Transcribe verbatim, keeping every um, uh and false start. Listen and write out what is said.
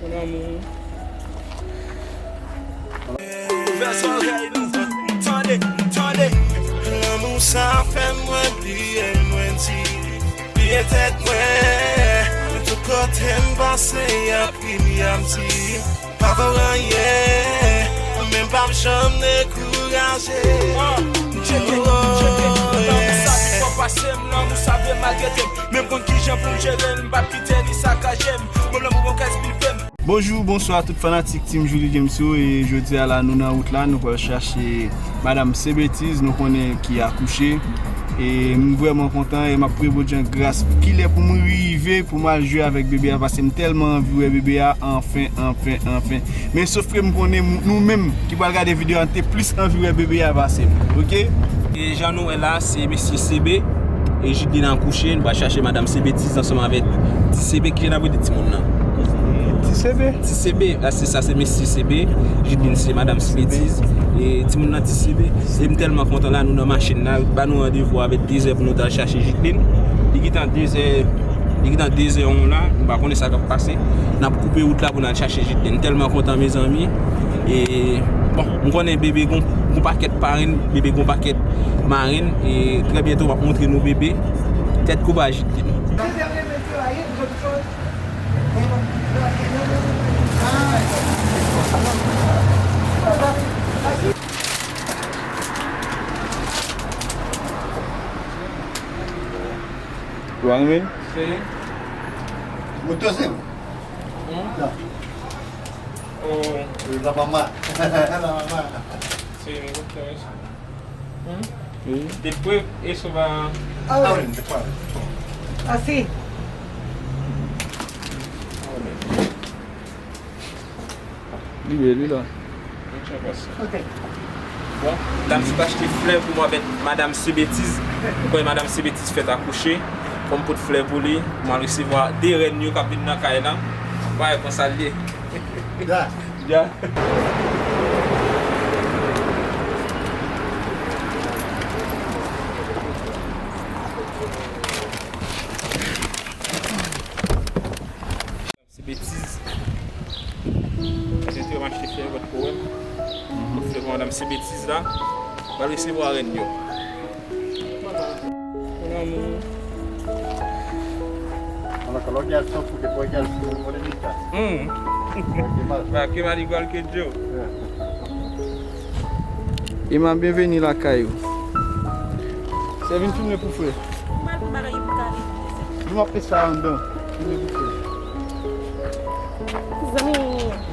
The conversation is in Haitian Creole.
Mon amour. Ouvè zòrèy nou, tande, tande. Lanmou sa fè mwen bliye, mwen di, bliye tèt mwen. Tout kote m pase, y ap ri m, y ap di m pa vo anyen, men m p ap janm dekouraje. Ah, tcheke, tcheke. Lanmou sa pi fò pase m, lanmou sa vle maltrete m. Men m konn kijan pou m jere l, m p ap kite li sakaje m. Bon, lanmou gon kès pi fèm. Bonjou, bonswa tout fanatik Team Julie James yo. E jodi a la, nou nan wout la, nou pral chache Madam Sebetiz, nou konnen ki akouche. E m vrèman kontan e m ap priye Bondye an gras pou kilè pou m rive, pou m al jwe avèk bebe a, paske m tèlman anvi wè bebe a, anfen, anfen, anfen. Men sof ke m konnen mou-, nou menm ki pral gade videyo a, n te plis anvi wè bebe a pase m, oke? E jan nou wè la, se mesye Sebe e Jidlin akouche, nou pral chache Madam Sebetiz ansanm avèk Ti Sebe. Kijan n ap rele timoun nan? Ti Sebe. Ti Sebe, a, se sa, se mesye Sebe. Jidlin se Madam Sebetiz. E timoun nan Ti Sebe. E m tèlman kontan la, nou nan machin la. Ba nou randevou avèk dezè pou nou ta al chache Jidlin. Li gentan dezè, li gentan dezè yon la. Nou pa konnen sa k ap pase. N ap koupe wout la pou n al chache Jidlin. M tèlman kontan, mezanmi. E, bon, m konnen bebe gon, gon pakèt parenn, bebe gon pakèt marenn. E trè byento, m ap montre nou bebe. Tèt kou ba Jidlin. Ou pa renmen? Se. Moto se ou? Hmm? Non. Oh. La mama. La mama. Se, mi konprann. Hmm? Wi. Depi e sou ba. Ah, wi, depi. Ah, si. Li bèl, wi, la. Ok. Bon, dam sot achte flè pou mwen avèk Madam Sebetiz. Mwen konnen Madam Sebetiz fèt akouche. Fò m pot flè pou li. Mwen al resevwa de rèn yo k ap vin nan kay la. Bagay konsa l ye. Ya. Ya. Se betiz. Se te m achte flè, ou pa t ko wè m. Flè pou madanm se betiz la. Pral resevwa rèn yo. Mon amour. Hum. Ba ke mal igual ke Joe. Emma, byenveni lakay ou. Se vin filme pou frè. Ou mal pou bagay pou kare. Nou ap fè sa anndan. Filme pou frè. Zanmi.